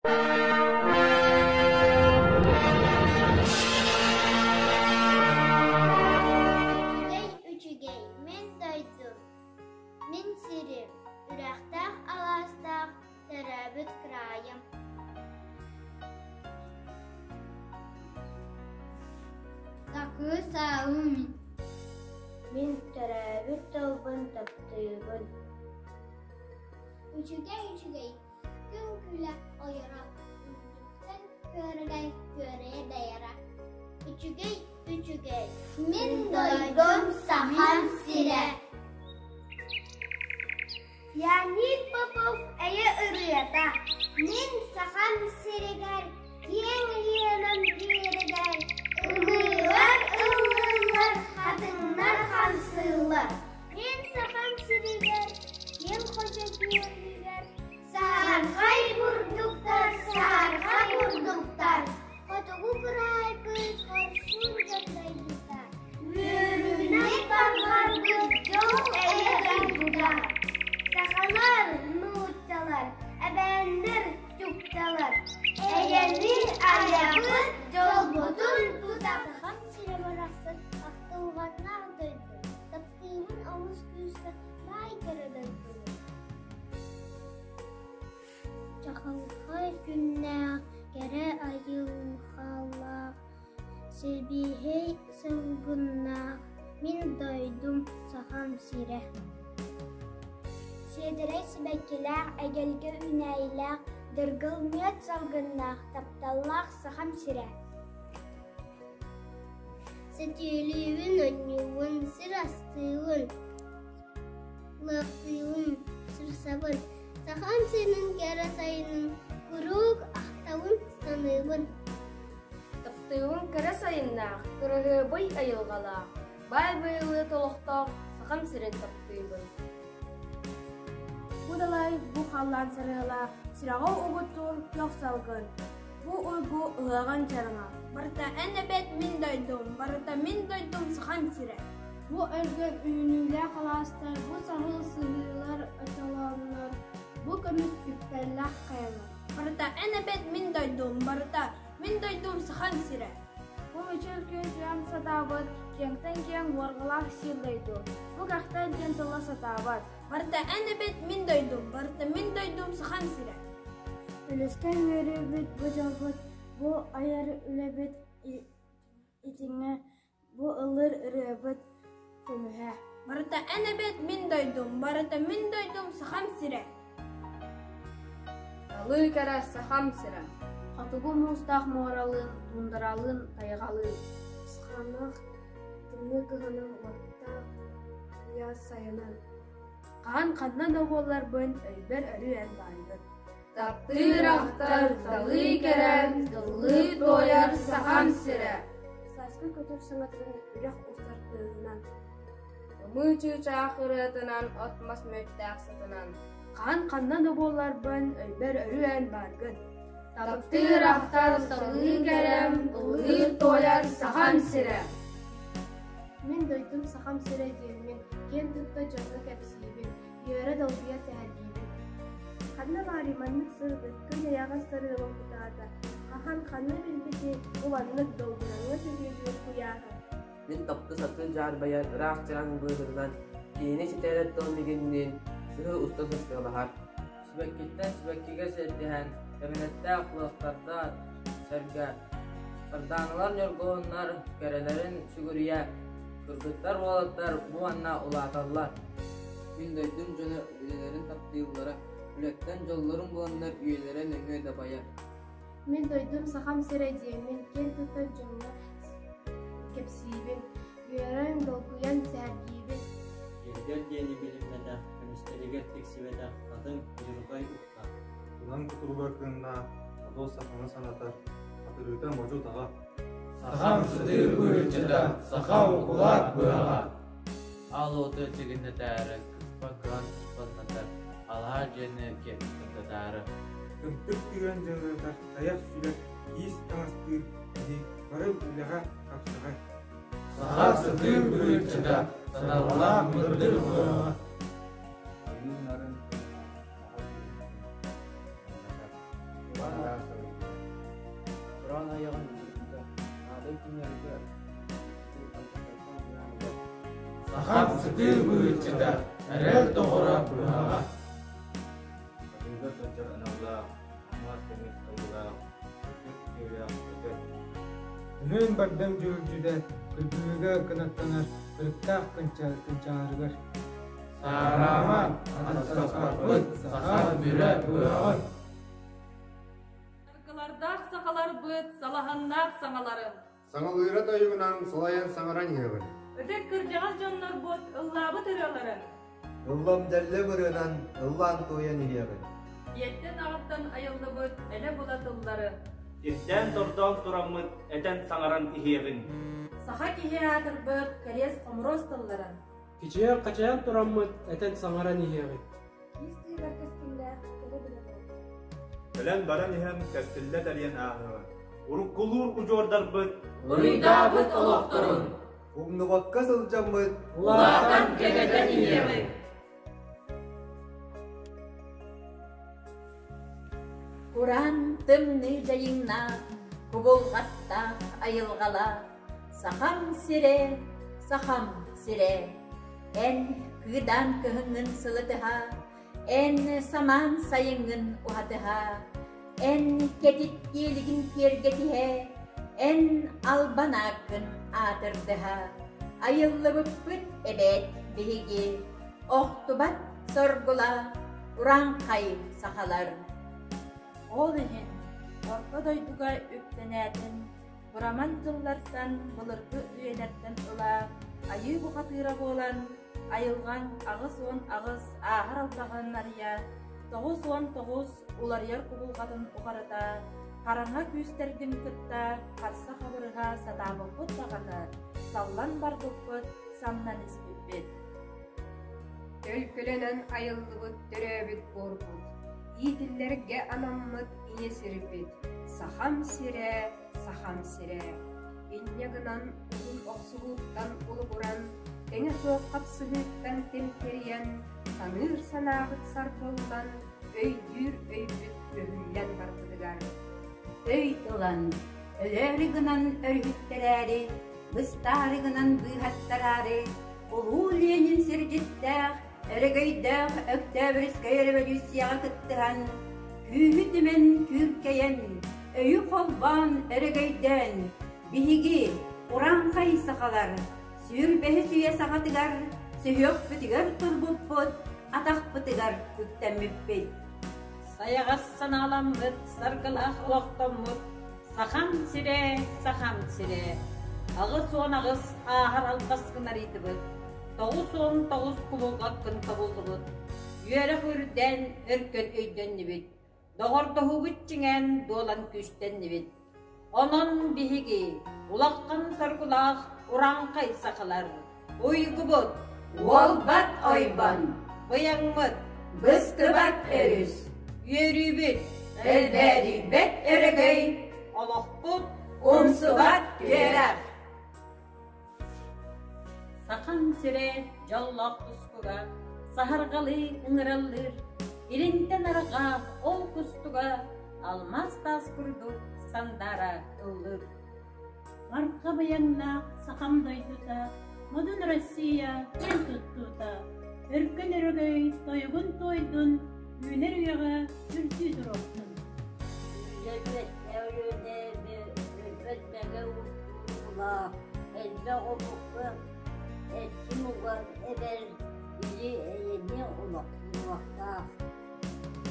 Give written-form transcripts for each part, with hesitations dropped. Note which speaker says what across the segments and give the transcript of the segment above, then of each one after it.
Speaker 1: Үчүгэй, үчүгэй, мин дойдум, мин сирим, үрэхтээх алаастаах төрөөбүт кыраайым.
Speaker 2: Такыы саалым
Speaker 3: Мин төрөөбүт тылбын таптыыбын.
Speaker 1: Үчүгэй, үчүгэй, күн күлэ ойоро, үрдүктэн күөрэгэй күөрэйэ дайара. Үчүгэй, үчүгэй, мин дойдум Сахам сирэ.
Speaker 3: Леонид Попов эйэ ырыата
Speaker 1: Мин Сахам сиригэр киэҥ Ленам биэригэр ымыылар ыллыыллар, хатыҥнар хамсыыллар. Мин Сахам сиригэр киэҥ хочо күөлүгэр саһархай бурдуктар, саһархай бурдуктар. Хотугу кыраайбыт хорсун дьон дойдута, үөрүүнэн барҕарбыт дьол эйэ дойдута. Сахалар, нууччалар, эбээннэр, чукчалар, эйэни айабыт, дьолбутун тутабыт. Сахам сирэ барахсан ахтылҕаннаах дойду, таптыыбын олус күүскэ баай кэрэ дойдуну. Чаҕылхай күннээх, кэрэ айылҕалаах, сибиэһэй салгыннаах мин дойдум Сахам сирэ.
Speaker 3: Сиэдэрэй сибэккилээх, эгэлгэ үүнээйилээх, дыргыл мүөт салгыннаах, тапталлаах Сахам сирэ.
Speaker 1: Сөтүөлүүбүн, оонньуубун, сир астыыбын, лыахтыыбын, сырсабын. Сахам сирин кэрэ сайынын куруук ахтабын, саныыбын.
Speaker 2: Таптыыбын кэрэ сайыннаах, кыраһыабай айылҕалаах, баай байылыат олохтоох Сахам сирин таптыыбын.
Speaker 4: Бу далай, бу халлаан сарыала, сүрэҕи угуттуур күөх салгын. Бу уйгу ыһыаҕын чараҥа.
Speaker 5: Барыта эн эбэт мин дойдум, барыта мин дойдум Сахам сирэ.
Speaker 4: Бу өлгөм үүнүүлээх алаастар, бу саһыл сыһыылар очолооннор, бу көмүс үктэллээх хайалар.
Speaker 5: Барыта эн эбэт мин дойдум, барыта мин дойдум Сахам сирэ.
Speaker 4: Бу мөчүл күн сатаабыт, киэҥтэн киэҥ уорҕалаах сир дойду. Бу кэхтэн диэн тыла сатаабат.
Speaker 5: Барыта эн эбэт мин дойдум, барыта мин дойдум Сахам сирэ.
Speaker 4: Үлэскэн үөрүүбүт, бу дьолбут, бу айар үлэбит итиҥҥэ Бу ыллыыр ырыабыт көмүһэ.
Speaker 5: Барыта эн эбэт мин дойдум, барыта мин дойдум Сахам сирэ.
Speaker 2: Талыы кэрэ Сахам сирэ. Хотугу муустаах муоралыын, туундаралыын, тайҕалыын.
Speaker 4: Схааннаах тымныы кыһынын уоттаах куйаас сайынын.
Speaker 2: Хаһан ханна да буолларбын, өйбөр өрүү эн бааргын. Таптыыр ахтар, талыы кэрэн, ыллыы туойар Сахам сирэ.
Speaker 4: Сааскы көтөр саҥатынан үрэх устар тыаһынан.
Speaker 2: Ымыы чыычаах ырыатынан, от-мас мүөттээх сытынан. Хаһан ханна да буолларбын, өйбөр өрүү эн бааргын. Таптыыр ахтар, талыы кэрэм, ыллыы туойар Сахам сирэ.
Speaker 4: Мин дойдум Сахам сирэ диэммин, киэн тутта дьоҥҥо кэпсиибин, үөрэ долгуйа сэһэргиибин. Ханна баарый маннык сырдык, күн эйэҕэс сарыалын кутаата, хаһан ханна билбити, бу маннык долгураҥҥа түһүөлүүр куйааһы.
Speaker 6: Мин топто сатын дьаарбайар ыраах чараҥ быыһынан киһини ситэрэр тыл мигинниин сыһыы уста сырсыалаһар.
Speaker 7: Сибэккиттэн сибэккигэ сирдиһэн, кэбинэттээх лыахтардаах сэргэ, сардааналар ньургуһуннар кэрэлэрин сүгүрүйэ, кыргыттар уолаттар бу манна улааталлар.
Speaker 6: Мин дойдум дьоно үлэлэрин таптыыллара, үлэттэн дьоллорун буланнар үйэлэрэ нөҥүө дабайар.
Speaker 4: Мин дойдум Сахам сирэ диэммин киэн туттар дьоҥҥо кэпсиибин, үөрэн, долгуйан сэһэргиибин.
Speaker 8: Иргэл диэни билиммэтэх, көмүстэригэр тиксибэтэх хатыҥ дьурҕай уктаах.
Speaker 9: Кунан кутуруга кыыннаах, одо саханы санатар, хатырыыта модьу таҕа.
Speaker 10: Сахам сытыы быһыччыта, сахам укулаат быһаҕа.
Speaker 7: Аал уоту тигиннэтээри, кыспа кыһан туспаннатар, алаһа дьиэни киэргэтээри.
Speaker 9: Тымтык тыган дьарыгар тайах сүлэр, иис таҥастыыр киһи бары үлэҕэ хапсаҕай.
Speaker 10: Саха сытыы быһыччыта, саналлаах мындыр быһаҕа.
Speaker 9: Ойуун нарын оҕо дьүһүнүн санатар. Араас.
Speaker 10: Сахам сытыы быыччыта, эрэл доҕоро быһаҕа.
Speaker 7: Атыыга сылдьар аналлаах, алмаас көмүс айыылаах, үрдүк үтүөлээх өтөр.
Speaker 9: Өнүөн бардам дьүһүлдьүтэ кыргыһыыга кынаттанар кырыктаах кынчаарыгар.
Speaker 10: Саараама, атастаспаппыт, саха бүрэ быһаҕын.
Speaker 11: Саргылардаах сахаларбыт салаһаннаах саҥаларын.
Speaker 12: Саҥалыыра тойугунан салайан саҥаран иһэҕин.
Speaker 11: Ытык кырдьаҕас дьоннорбут ыллаабыт ырыаларын.
Speaker 12: Ыллам дьэллэ ырыанан ыллаан туойан иһиэҕин.
Speaker 11: Ийэттэн аҕаттан айыллыбыт элэ-была тыллары.
Speaker 13: Ирдээн-тордоон тураммыт этэн саҥаран иһиэҕин.
Speaker 2: Саха киһи аатырбыт кэриэс хомуруос тылларын.
Speaker 14: Кичийэн-хачайан тураммыт этэн саҥаран иһиэҕин.
Speaker 4: Киис тыыгар кэскиллээх кэрэ билэ
Speaker 13: Кэлэн баран иһэн кэскиллэ тэрийэн ааһыаҕын. Уруккулуур удьуордарбыт
Speaker 15: Уруйдаабыт олохторун
Speaker 12: Умнубакка сылдьаммыт
Speaker 15: Улаатан кэҥэтэн иһиэҕиҥ.
Speaker 16: Кураан тымныы дьайыҥнаах, кубулҕаттаах айылҕалаах Сахам сирэ, Сахам сирэ, эн кыыдаан кыһыҥҥын сылытыһа, эн самаан сайыҥҥын уһатыһа, эн кэтит киэлигин киэргэтиһэ, эн албан ааккын аатырдыһа, айыллыбыппыт эбээт биһиги, охтубат соргула урааҥхай сахалар.
Speaker 17: Ол иһин орто дойдуга үктэнээтин Быраман тыллартан былыргы үйэлэртэн ыла айыы бухатыыра буолан, айылҕаҥ 88 ааһар албаҕын арыйа, 99 уларыйар кубулҕатын уҕарыта, хараҥа күүстэргин кытта харса-хабырыһа сатаабыппыт даҕаны, саллан барбыппыт, самнан испиппит.
Speaker 18: Төлкөлөнөн айыллыбыт төрөөбүт буорбут, иитиллэргэ анаммыт ийэ сирбит, Сахам сирэ, Сахам сирэ. Инньэ гынан уһун охсуһууттан улугуран, тэҥэ суох хапсыһыыттан тэмтэрийэн, саныыр санаабыт сарбыллан, өйдүүр өйбүт өһүллэн барбытыгар.
Speaker 16: Өй ылан, өлөөрү гынан өрүһүттэрээри, быстаары гынан быыһаттараары, Улуу Ленин сирдьиттээх, өрөгөйдөөх Өктөөбүрүскэй өрөбөлүүссүйэҕэ кыттыһан, күүһү түмэн күүркэйэн, өйү холбоон өрөгөйдөөн, биһиги, урааҥхай сахалар, сүүрбэһис үйэ саҕатыгар сүһүөхпүтүгэр турбуппут, атахпытыгар үктэммиппит.
Speaker 19: Сайаҕас санааламмыт, саргылаах олохтоммут Сахам сирэ, Сахам сирэ, 88 ааһар албаскын арыйдыбыт, 99 кубулҕаккын тобуллубут, үөрэх үрдээн өркөн өйдөннүбүт, доҕордоһуубут чиҥээн дуолан күүстэннибит. Онон биһиги улахан соргулаах урааҥхай сахалар уйгубут
Speaker 16: Уолбат ойбон,
Speaker 19: быйаҥмыт
Speaker 16: быстыбат өрүс,
Speaker 19: үөрүүбүт
Speaker 16: өлбөөдүйбэт өрөгөй,
Speaker 19: олохпут
Speaker 16: умсубат үөрэх.
Speaker 19: Сахам сирэ дьоллоох тускуга саһарҕалыы ыҥыраллыыр, илинтэн арҕаа ол кустуга алмаас таас курдук сандаара ыллыыр.
Speaker 20: Барҕа быйаҥнаах сахам дойдута, модун Россия киэн туттуута, өркөн өрөгөй тойугун туойдун, үүнэр үйэҕэ үрдүү туруохтун.
Speaker 21: Өлбөт мэҥэ уулаах, элбэх омукка эрчим угар эбэр или эйэни олохтуохтаах.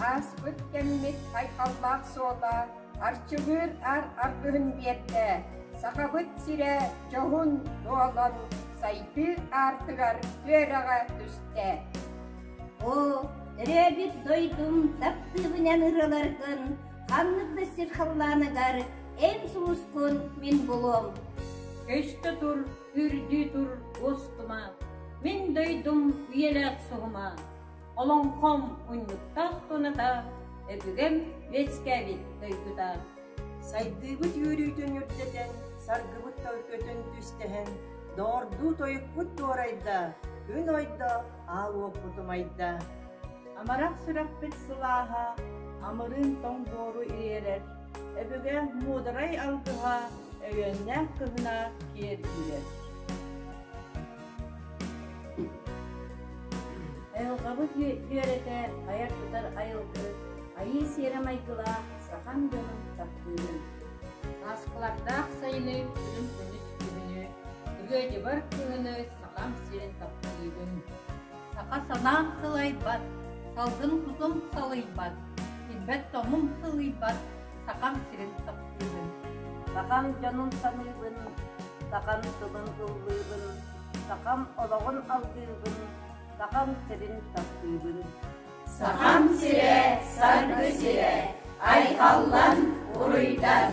Speaker 18: Ааспыт кэммит айхаллаах суола арчылыыр аар аргыһын биэрдэ, Сахабыт сирэ дьоһун дуолан сайдыы аартыгар түөрэҕэ түстэ.
Speaker 16: Оо, төрөөбүт дойдум таптыыбынан ырыаларгын ханнык да сир халлааныгар эн сулускун мин булуом.
Speaker 19: Көстө тур, үрдүү тур, уостума, мин дойдум үйэлээх суһума. Олоҥхом унньуктаах туоната, өбүгэм үөскээбит дойдута.
Speaker 22: Сайдыыбыт үөрүүтүн үрдэтэн, саргыбыт төлкөтүн түстэһэн, доҕордуу тойукпут туорайда, күн ойдо, аал уоппут умайда.
Speaker 23: Амарах сүрэхпит сылааһа, амырыын тоҥ буору ириэрэр, өбүгэ муударай алгыһа, өйүөннээх кыһына киэр үүрэр.
Speaker 19: Айылҕабыт үөрэтэ айар-тутар айылгы, айыы сиэрэ майгылаах сахам дьонун таптыырын.
Speaker 1: Сааскылардаах сайыны, күлүм көмүс күһүнү, ырыа-дьыбар кыһыны сахам сирин таптыыбын.
Speaker 3: Саха санаам сылайбат, салгын кутум салыйбат, ирбэт тоҥум сылыйбат, сахам сирин таптыыбын.
Speaker 21: Сахам дьонун саныыбын, сахам тылын ыллыыбын, сахам олоҕун алгыыбын, сахам сирин таптыыбын.
Speaker 15: Сахам сирэ, саргы сирэ, айхаллан, уруйдан!